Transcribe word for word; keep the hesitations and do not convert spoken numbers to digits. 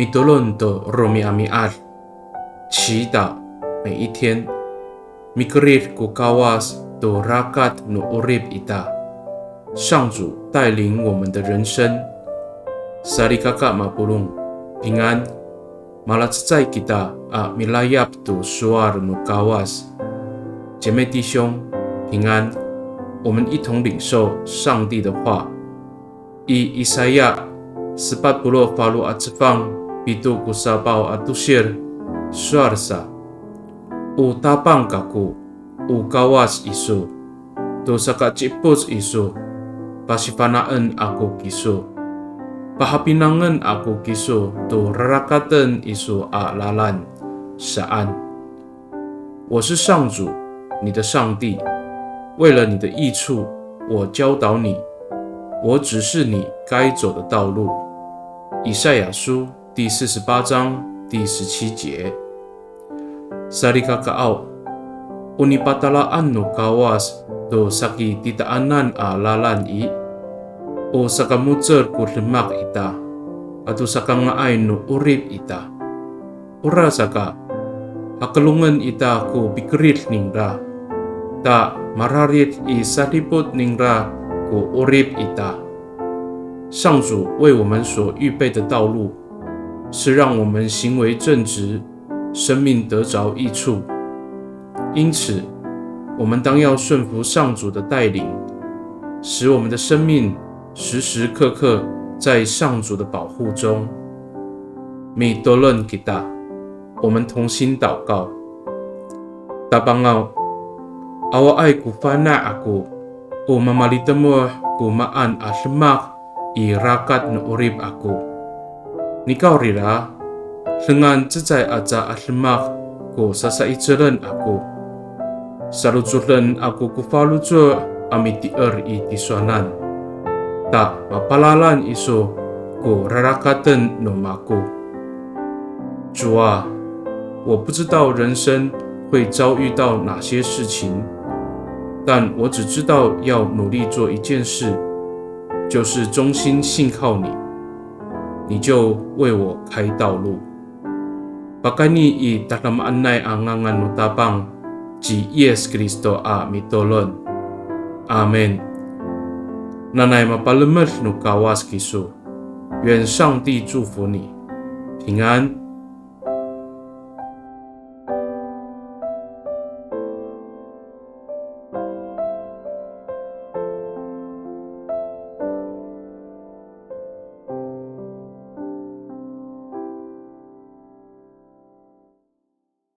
Mitolon to romi'ami'ad, 祈祷每一天。Mikerid ko Kawas to rakat no 'orip ita. 上主带领我们的人生。Salikaka mapolong, 平安。Malacecay kita a milayap to sowal no Kawas. 姐妹弟兄，平安。我们一同领受上帝的话。I Isaya sepat polo' falo a cefang, pito ko sapaw a tosil, sowal sa, O Tapang kako, o Kawas iso, to sakaci'epoc iso, pasifana'en ako kiso, pahapinangen ako kiso to rarakaten iso a lalan, saan. 我是上主，你的上帝，为了你的益处，我教导你，我指示你该走的道路。以赛亚书第四十八章第十七节。Salikakaaw, o nipatalaan no Kawas to saki titaanan a lalan i, o sakamo^cel ko demak ita, ato sakanga'ay no 'orip ita. Orasaka, hakelongen ita ko pikerid ningra, ta mararid i sadipot ningra ko 'orip ita. 上主为我们所预备的道路，是让我们行为正直，生命得着益处。因此，我们当要顺服上主的带领，使我们的生命时时刻刻在上主的保护中。Mitolon kita, 我们同心祷告。Tapangaw, awaay ko fana' ako, o mamalitemoh ko maan a demak i rakat no 'orip ako. Nikawrira, dengan cecay aca a demak ko sasa'icelen ako. Salocoden ako ko faloco' a mitier i tisowanan. Ta mapalalan iso ko rarakaten no mako. 主啊，我不知道人生会遭遇到哪些事情，但我只知道要努力做一件事，就是忠心信靠你，你就为我开道路。Pakayni i tadamaanay a ngangan no Tapang ci Yis Kristo a mitolon. Amin. Nanay mapalemed no Kawas kiso. 愿上帝祝福你，平安。